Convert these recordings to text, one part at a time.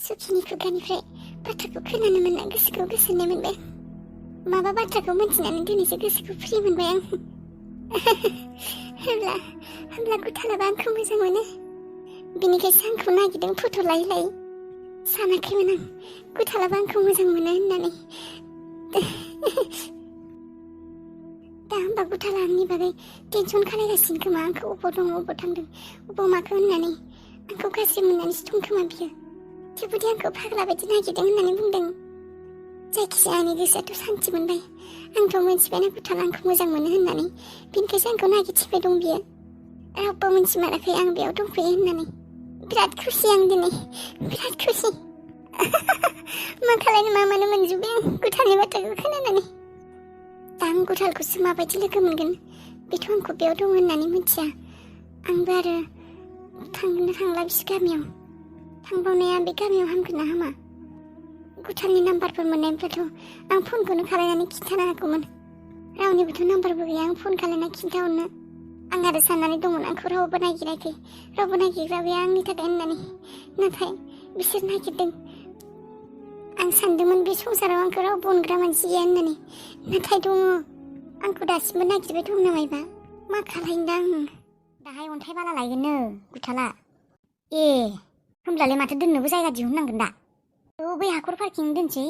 सुखिनि खुगानिफ्राय बाथ्राखौ खोनानो मोनना गोसोखौ गोजोननाय मोनबाय। माबा बाथ्राखौ मिन्थिनानै दिनैसो गोसोखौ फ्रि मोनबाय आं। होमब्ला गुथालाबा आंखौ मोजां मोनो। बिनिखायसो आंखौ नागिरदों फट' लायै लायै। सानाखैमोन आं गुथालाबा आंखौ मोजां मोनो होननानै। दा होमबा गुथाला आंनि बागै टेनसन खालायगासिनो खोमा, आंखौ अबाव दङ अबाव थांदों अबाव माखो होननानै। आंखौ गाज्रि मोननानैसो दं खोमा बियो। थेवबोदि आंखौ फाग्ला बायदि नागिरदों होननानै बुंदों। जायखिजाया आंनि गोसोआथ' सान्थि मोनबाय। आंथ' मोनथिबायना गुथाला आंखौ मोजां मोनो होननानै। बिनिखायसो आंखौ नागिरथिबाय दं बियो। रावबो मोनथिमाराखै आं बेयाव दंफैयो होननानै। बिराद खुसि आं दिनै, बिराद खुसि। मा खालायनो मा मानो मोनजोब्बाय आं गुथालनि बाथ्राखौ खोनानानै। दा आं गुथालखौसो माबायदि लोगो मोनगोन, बेथ' आंखौ बेयाव दं होननानै मिथिया। आंबो आरो थांनो थांला बिसोर गामियाव। थांबावनाया बे गामियाव हामगोन ना हामा? गुथालनि नाम्बारफोर मोननायनिफ्रायथ' आं फनखौनो खालायनानै खिन्थानो हागौमोन। रावनिबोथ' नाम्बारबो गैया आं फन खालायना खिन्थाहरनो। आं आरो साननानै दंमोन आंखौ रावबो नागिराखै, रावबो नागिरग्रा गैया आंनि थाखाय होननानै। नाथाय बिसोर नागिरदों। आं सानदोंमोन बे संसाराव आंखौ रावबो अनग्रा मानसि गैया होननानै। नाथाय दङ, आंखौ दासिमबो नागिरबाय दं नामायबा। मा खालायनो आं? दाहाय अन्थाइ बाला लायगोननो गुथाला। ए होमब्लालाय माथो दोननोबो जायगा दिहुननांगोन दा। बै हाखर पार्किं दोनसै।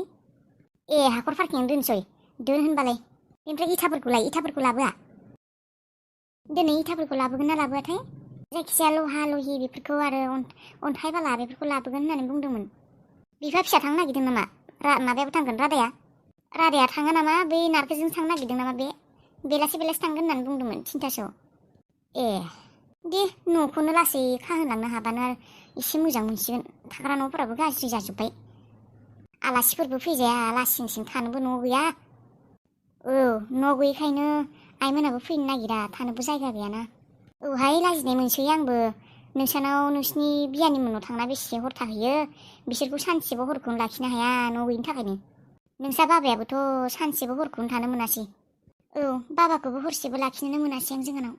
ए हाखर पार्किं दोनसै, दोन होनबालाय। ओमफ्राय इथाफोरखौ लाबोआ? दिनै इथाफोरखौ लाबोगोन ना लाबोआथाय? जायखिजाया लहा लहि बेफोरखौ आरो अन्थाइ बाला बेफोरखौ लाबोगोन होननानै बुंदोंमोन। बिफा फिसा थांनो नागिरदों नामा? माबायाबो थांगोन, रादाया थाङो नामा? बै नारखेलजों थांनो नागिरदों नामा? बे बेलासि थांगोन होननानै बुंदोंमोन 3थासोआव। ए दे न'खौनो लासै खाहोलांनो हाबानो एसे मोजां मोनसिगोन। थाग्रा न'फोराबो गाज्रि जाजोब्बाय। आलासिफोरबो फैजाया, लासिं सिं थानोबो न' गैया। औ न' गैयैखायनो आइमोनाबो फैनो नागिरा, थानोबो जायगा गैयाना। औहाय लाजिनाय मोनसै आंबो। नोंसिनि बियानि मोनाव थांना बेसे हर थाहैयो। बिसोरखौ सानसेबो हरखौनो लाखिनो हाया न' गैयिनि थाखायनो। नोंसा बाबायाबोथ' सानसेबो हरखौनो थानो मोनासै। औ बाबाखौबो हरसेबो लाखिनोनो मोनासै आं जोंहानाव।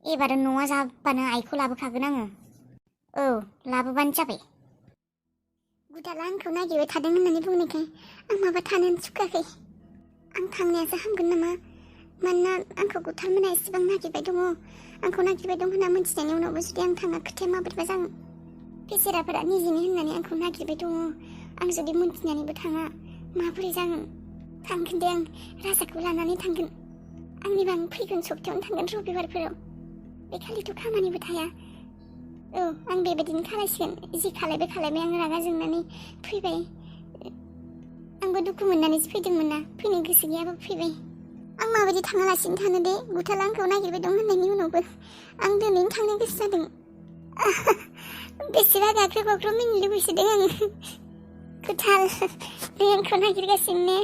एबार न'आ जाबानो आइखौ लाबोखागोन आङो। औ लाबोबानो जाबाय। गुथाला आंखौ नागिरबाय थादों होननानै बुंनायखाय आं माबा थानोनो सुखुवाखै। आं थांनायासो हामगोन नामा? मानोना आंखौ गुथालमोना एसेबां नागिरबाय दङ। आंखौ नागिरबाय दं होनना मिथिनायनि उनावबो जुदि आं थाङा खोथाया माबोरैबा जागोन। बेसेराफोरा निजेनि होननानै आंखौ नागिरबाय दङ। आं जुदि मोनथिनानैबो थाङा माबोरै जागोन? थांगोन दे आं, राजाखौ लानानै थांगोन। आंनिबा आं फैगोन सप्तायावनो थांगोन, रबिबारफोराव। बे खालिथ' खामानिबो थाया। औ आं बेबायदिनो खालायसिगोन। जि खालायबाय आं रागा जोंनानै फैबाय। आंबो दुखु मोननानैसो फैदोंमोन ना, फैनो गोसो गैयाबा फैबाय। आं माबायदि थाङालासिनो थानो दे? गुथाला आंखौ नागिरबाय दं होननायनि उनावबो आं दिनैनो थांनो गोसो जादों। बेसेबा गाख्रब मिनिनो लुबैसोदों आं। गुथाल नों आंखौ नागिरगासिनो ने?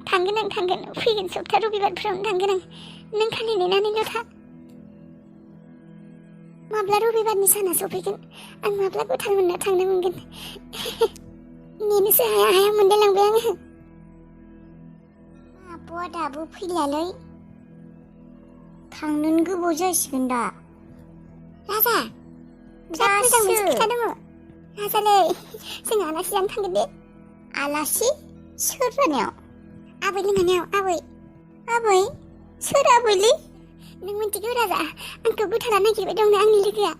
थांगोन फैगोन सप्ता रबिबारफोरावनो थांगोन आं। नों खालि नेनानैल' था। माब्ला रबिबारनि साना सफैगोन, आं माब्ला गुथाल मोनना थांनो मोनगोन। नेनोसो हाया मोनलायलांबाय आङो। आब'आ दाबो फैलालै। थांनोनो गोबाव जासिगोन दा। राजा बिराद मोजां मोनसे खोथा दङ। राजालै जों आलासि जानो थांगोन दे। आलासि? सोर जानायाव? आबै लोंहानियाव। आबै? सोर आबैलै? नों मिन्थिगौ राजा, आंखौ गुथाला नागिरबाय दंनो, आंनि लोगोआ।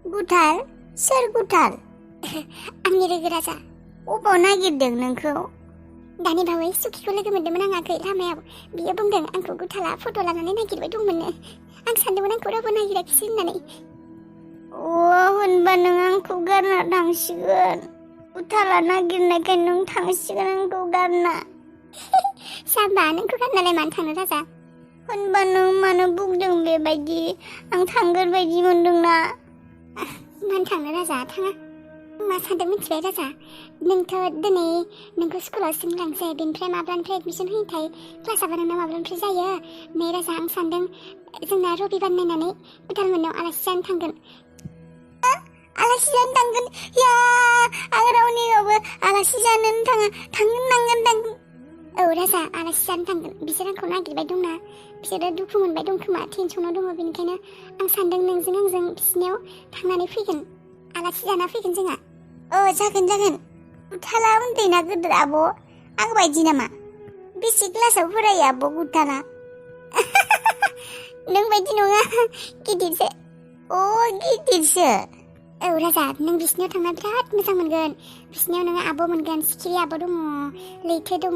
गुथाल? सोर गुथाल? आंनि लोगो राजा। अबाव नागिरदों नोंखौ? दानि बावै सुखिखौ लोगो मोनदोंमोन आं आगै लामायाव। बियो बुंदों आंखौ गुथाला फट' लानानै नागिरबाय दंमोननो। आं सानदोंमोन आंखौ रावबो नागिराखिसै होननानै। होनबा नों आंखौ गारना थांसिगोन। गुथाला नागिरनायखाय नों थांसिगोन आंखौ गारना। जाम्बा, नोंखौ गारनालाय मानो थांनो राजा? होनबा नों मानो बुंदों बेबायदि? आं थांगोन बायदि मोनदोंना। मानो थांनो राजा? थाङा। मा सानदों मिथिबाय राजा? नोंथ' दिनै नोंखौ स्कुलाव सोंलांसै, बेनिफ्राय माब्लानिफ्राय एडमिसन होयोथाय? क्लासाबो नोंना माब्लानिफ्राय जायो? नै राजा, आं सानदों जोंना रबिबार नायनानै गुथाल मोननाव आलासि जानो थांगोन। आलासि जानो थांगोन? या आं रावनियावबो आलासि जानोनो थाङा। थांगोन। औ राजा, आलासि जानो थांगोन। बिसोर आंखौ नागिरबाय दंना। बिसोरो दुखु मोनबाय दं खोमा, टेनसनाव दङ। बेनिखायनो आं सानदों नोंजों आंजों बिसिनियाव थांनानै फैगोन। आलासि जाना फैगोन जोंहा। जागोन गुथाला उन्दैना गोदोर आब' आं बायदि नामा बेसे क्लासाव फरायो आब' गुथाला नों बायदि नङा गिदिरसो गिदिरसो राजा नों बिसिनियाव थांना बिराद मोजां मोनगोन बिसिनियाव नोङो आब' मोनगोन सिखिरि आब' दङ लैथो दङ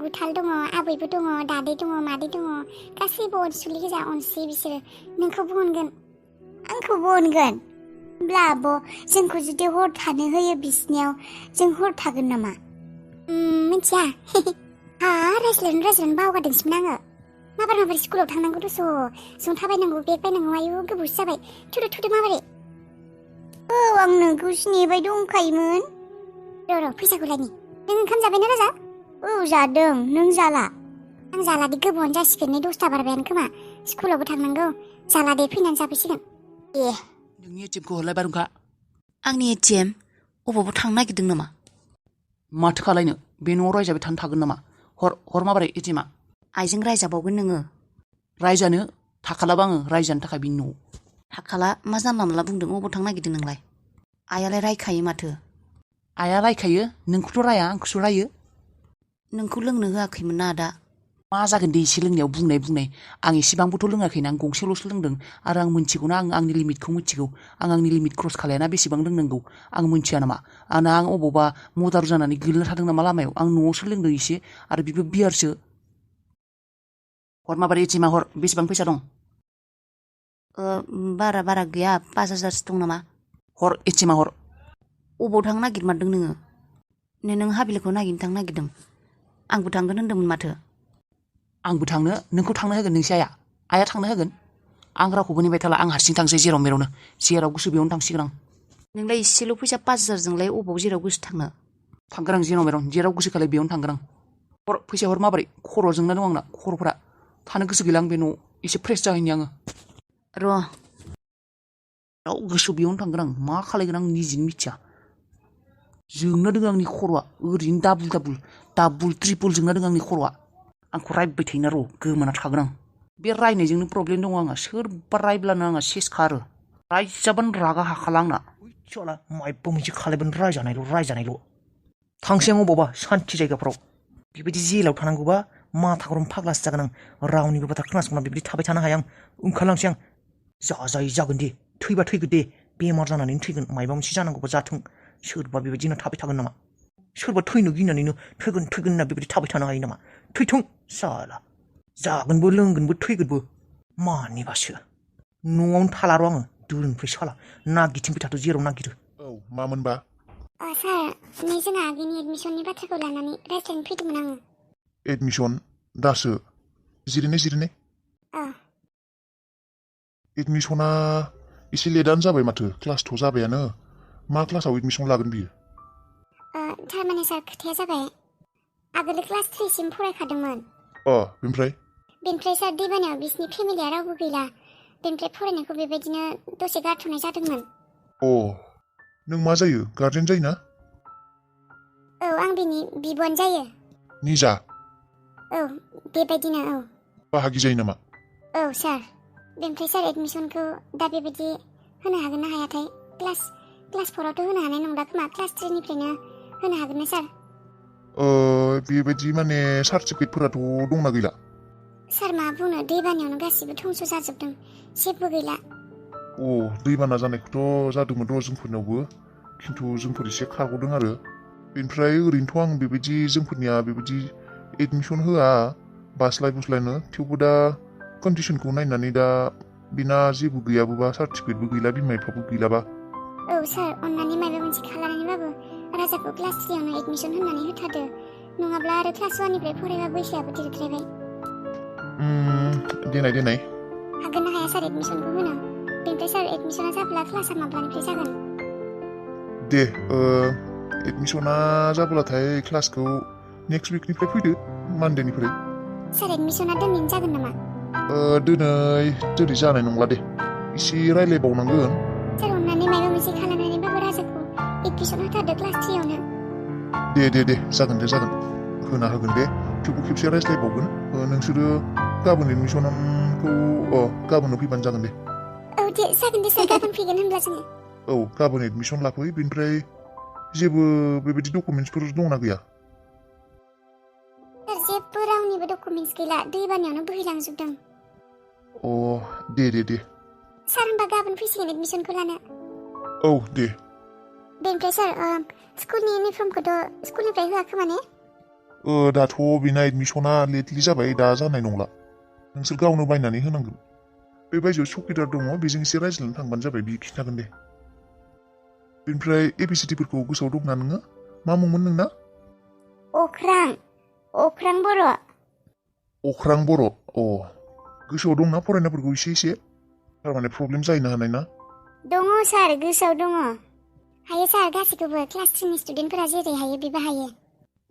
गुथाल दङ आबैबो दङ दादै दङ मादै दङ गासैबो अनसुलि गोजा अनसुलि बिसोरो नोंखौबो अनगोन आंखौबो अनगोन होमब्ला आब' जोंखौ जुदि हर थानो होयो बिसिनियाव जों हर थागोन नामा मिथिया रायज्लायनो बावगारदोंसोमोन आङो माबार स्कुलाव थांनांगौ दस' जों थाबायनांगौ बेग बायनांगौ आयु गोबावसो जाबाय थुदो माबारै आं नोंखौसो नेबाय दंखायोमोन र' फैसाखौ लायनि नों ओंखाम जाबायना राजा जादों नों जाला आं जाला दे गोबावानो जासिगोन नै 10ता बारबायानो खोमा स्कुलावबो थांनांगौ जाला दे फैनानै जाफैसिगोन नोंनि एटिएमखौ हरलाय बारुंखा आंनि एटिएम अबावबा थांनो नागिरदों नामा माथो खालायनो बे न'आव रायजाबाय थानो थागोन नामा हर माबारै एटिएमा आइजों रायजाबावगोन नोङो रायजानो थाखालाबा आङो रायजानो थाखाय बिनि न'आव थाखाला मा जानला मोनला बुंदों अबाव थांनो नागिरदों नोंलाय आइयालाय रायखायो माथो आइया रायखायो नोंखौथ' राया आंखौसो रायो नोंखौ लोंनो होआखैमोन ना आदा मा जागोन दे एसे लोंनायाव बुंनाय आं एसेबांबोथ' लोङाखैना आं गंसेल'सो लोंदों आरो आं मिथिगौना आं आंनि लिमिटखौ मिथिगौ आं आंनि लिमिट क्रस खालायाना बेसेबां लोंनांगौ आं मिथिया नामा आं अबावबा मदारु जानानै गोलैना थादों नामा लामायाव आं न'आवसो लोंदों एसे आरो बेबो बियारसो हर माबारै एटिएमा हर बेसेबां फैसा दं बारा गैया 5,000सो दं नामा हर एटिएमा हर अबाव थांनो नागिरमारदों नों हाबिलखौ नागिरनो थांनो नागिरदों आंबो थांगोन होन्दोंमोन माथो आंबो थांनो नोंखौ थांनो होगोन नोंसो आइया थांनो होगोन आं रावखौबो नेबाय थाला आं हारसिं थांसै जेराव मेरावनो जेराव गोसो बेयावनो थांसिगोन आं नोंलाय एसेल' फैसा 5,000जोंलाय अबाव जेराव गोसो थांगोन आं जेराव मेराव जेराव गोसो खालाय बेयावनो थांगोन आं हर फैसा हर माबोरै खर' जोंना दं आंना खर'फोरा थानो गोसो गैला आं बे न'आव एसे फ्रेस जाहैनि आङो र' गोसो बेयावनो थांगोन आं मा खालायगोन आं निजेनो मिथिया जोंना दङ आंनि खर'आ ओरैनो डाबुल ट्रिपल जोंना दङ आंनि खर'आ आंखौ रायबाय थायोना र' गोमाना थागोन आं बे रायनायजोंनो प्रब्लेम दङ आंहा सोरबा रायब्लानो आंहा सेस खारो रायजाबानो रागा हाखाला आंना मायबा मोनसे खालायबानो रायजानायल' थांसै आं अबावबा सान्थि जायगाफ्राव बेबायदि जेलाव थानांगौबा माथा गरम फाग्लासो जागोन आं रावनिबो बाथ्रा खोनासंना बेबायदि थाबाय थानो हाया आं ओंखारलांसै आं जाजायै जागोन दे थैबा थैगोन दे बेमार जानानैनो थैगोन मायबा मोनसे जानांगौबा जाथों सोरबा बेबायदिनो थाबाय थागोन नामा सोरबा थैनो गिनानैनो थैगोन होनना बेबायदि थाबाय थानो हायो नामा थैथों साला जागोनबो लोंगोनबो थैगोनबो मानिबासो न'आवनो थाला र' आङो दोननिफ्राय साला नागिरथिंबाय थाथ' जेराव नागिरो मामोनबा सार नै जोंहा आगैनि एडमिसननि बाथ्राखौ लानानै रायज्लायनो फैदोंमोन आङो एडमिसन दासो जिरायनाय एडमिसना एसे लेटआनो जाबाय माथो क्लास 2 जाबायानो मा क्लासाव एडमिसन लागोन बियो थारमाने सार खोथाया जाबाय आगोल क्लास 3सिम फरायखादोंमोन बेनिफ्राय सार दैबानायाव बिसिनि फेमिलिया रावबो गैला बेनिफ्राय फरायनायखौ बेबायदिनो दसे गारथ'नाय जादोंमोन नों मा जायो गार्जेन जायोना आं बिनि बिब'न जायो निजा बेबायदिनो बाहागि जायो नामा सार बेनिफ्राय सार एडमिसनखौ दा बेबायदि होनो हागोन ना हायाथाय क्लास 4आवथ' होनो हानाय नंला खोमा क्लास 3निफ्रायनो होनो हागोन ना सार बेबायदि माने सार्टिफिकेटफोराथ' दंना गैला सार मा बुंनो दैबानायावनो गासिबो धंस जाजोबदों जेबो गैला दैबाना जानायखौथ' जादोंमोन र' जोंफोरनावबो खिन्थु जोंफोर एसे खारग'दों आरो बेनिफ्राय ओरैनोथ' आं बेबायदि जोंफोरनिया बेबायदि एडमिसन होआ बास्लायनो थेवबो दा कन्डिसनखौ नायनानै दा बिना जेबो गैयाबोबा सार्टिफिकेटबो गैला बिमा बिफाबो गैलाबा सार अन्नानै माबा मोनसे खालामनानैबाबो राजाखौ क्लास 3आवनो एडमिसन होनानै होथारदो नङाब्ला आरो क्लास 1निफ्राय फरायबा बैसोआबो देरद्रायबाय देनाय हागोन ना हाया सार एडमिसनखौ होनो बेनिफ्राय सार एडमिसना जाब्ला क्लासा माब्लानिफ्राय जागोन दे एडमिसना जाब्लाथाय क्लासखौ नेक्स्ट उइकनिफ्राय फैदो मानडेनिफ्राय सार एडमिसना दिनैनो जागोन नामा दिनै जानाय नंला दे एसे रायलायबावनांगोन सार अन्नानै माबा मोनसे खालामनानैबाबो राजाखौ एडमिसन होथारदो क्लास 3आवनो दे जागोन होना होगोन दे थेवबो खेबसे रायज्लायबावगोन नोंसोरो गाबोन एडमिसनखौ गाबोन फैबानो जागोन दे दे जागोन दे सार गाबोन फैगोन होनब्ला जोङो गाबोन एडमिसन लाफै बेनिफ्राय जेबो बेबायदि डकुमेन्टसफोर दंना गैया? सार जेबो रावनिबो डकुमेन्टस गैला दैबानायावनो बोहैलांजोबदों। अ दे सार होनबा गाबोन फैसिगोन एडमिसनखौ लानो। औ दे। बेनिफ्राय सार स्कुलनि इउनिफर्मखौथ' स्कुलनिफ्राय होआ खोमा ने? दाथ' बेना एडमिसना लेटलि जाबाय, दा जानाय नंला। नोंसोर गावनो बायनानै होनांगोन। बे बायजोआव सुकिदार दङ, बेजों एसे रायज्लायनानै थांबानो जाबाय, बि खिन्थागोन दे। बेनिफ्राय एबिसिडिफोरखौ गोसोआव दंना नोङो? मा मुंमोन नोंना? अख्रां बर'। अख्रां बर'। अ गोसोआव दंना फरायनायफोरखौ एसे थारमाने प्रब्लेम जाहैनो हानाय ना? दङ सार, गोसोआव दङ। हायो सार, गासैखौबो क्लास 3नि स्टुडेन्टफोरा जेरै हायो बेबो हायो।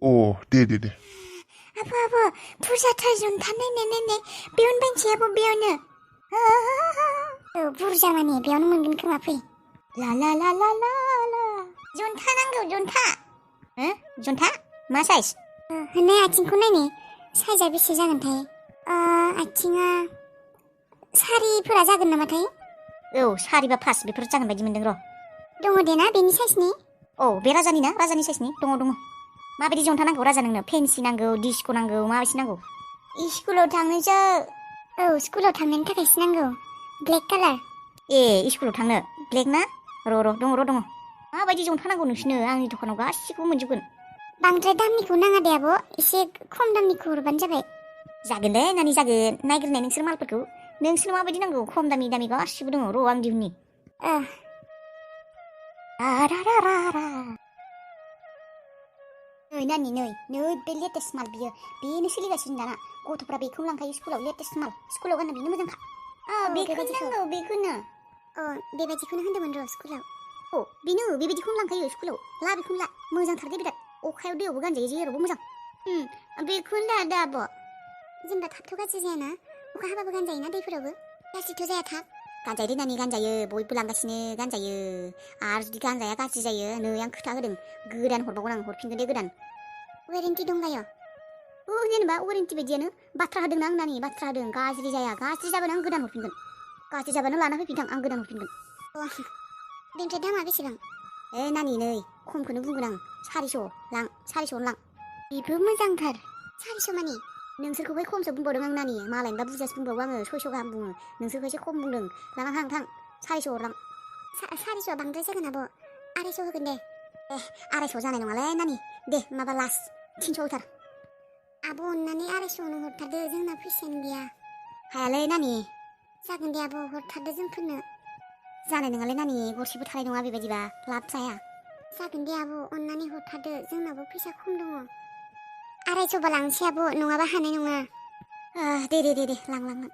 अ दे। आबो बुरजाथार जन्था नायनाय बेयावनो बायनोसै आबो, बेयावनो। औ बुरजा माने बेयावनो मोनगोन खोमा, फै। ला जन्था नांगौ, जन्था। जन्था मा साइज? नै आथिंखौ नायनि साइजआ बेसे जागोनथाय। आथिङा सारिफोरा जागोन नामाथाय? औ सारिबा पास बेफोर जागोन बायदि मोनदों र'। दङ दे ना बेनि साइजनि? औ बे राजानि ना, राजानि साइजनि दङ। माबायदि जन्था नांगौ राजा नोंनो? फेन्सि नांगौ, डिस्क' नांगौ, माबायदि नांगौ? स्कुलाव थांनोसो। औ स्कुलाव थांनायनि थाखायसो नांगौ, ब्लेक कालार। ए स्कुलाव थांनो ब्लेक ना? र' दङ। माबायदि जन्था नांगौ नोंसिनो? आंनि दखानाव गासिखौबो मोनजोबगोन। बांद्राय दामनिखौ नाङा दे आब', एसे खम दामनिखौ हरबानो जाबाय। जागोन दे नानि, जागोन। नायग्रोनाय नोंसोर मालफोरखौ, नोंसोरनो माबायदि नांगौ? खम दामि गासिबो दङ, र' आं दिहुननि। नै नानि, नै बे लेटेस्ट माल, बेनो सोलिगासिनो दाना। गथ'फ्रा बेखौनो लांखायो स्कुलाव, लेटेस्ट माल। स्कुलाव गाननो बेनो मोजांखा। बेखौनो नांगौ, बेखौनो। बेबायदिखौनो होनदोंमोन र' स्कुलाव। बेनो बेबायदिखौनो लांखायो स्कुलाव। ला बेखौनो ला, मोजांथार दे बिराद। अखायाव दैयावबो गानजायो, जेरावबो मोजां। बेखौनो दा आब'। जेनेबा थाबथ' गाज्रि जायाना? अखा हाबाबो गानजायोना दैफोरावबो? गाज्रिथ' जाया थाब? गानजायो दे नानि, गानजायो। बयबो लांगासिनो, गानजायो। आरो जुदि गानजाया गाज्रि जायो, नै आं खोथा होदों, गोदान हरबावगोन आं, हरफिनगोन दे गोदान। वारेन्टि दंलायो? जेनेबा वारेन्टि बायदियानो। बाथ्रा होदों ना आं नानि, बाथ्रा होदों। गाज्रि जाया, गाज्रि जाबानो आं गोदान हरफिनगोन। गाज्रि जाबानो लाना फैफिनथां, आं गोदान हरफिनगोन। बेनिफ्राय दामा बेसेबां? नानि नै खमखौनो बुंगोन आं, 400 लां, 400 लां। बेबो मोजांथार। 400 मानि? नोंसोरखौहाय खमसो बुंबावदों आं नानि, मालायनोबा बुरजासो बुंबावो आङो, 600 गाहाम बुङो। नोंसोरखौ एसे खम बुंदों। लाना थां 400 हरलां। 400 बांद्राय जागोन आब', 250 होगोन दे। 250 जानाय नङालै नानि, दे माबा लास्ट 300 होथार। आब' अननानै 250 हरथारदो, जोंना फैसायानो गैया। हायालै नानि। जागोन दे आब', हरथारदो जोंफोरनो। जानाय नङालै नानि, गरसेबो थानाय नङा बेबायदिबा, लाब जाया। जागोन दे आब', अननानै हरथारदो, जोंनावबो फैसा खम दङ। 250 बा लांसै आब', नङाबा हानाय नङा। दे लांलांगोन।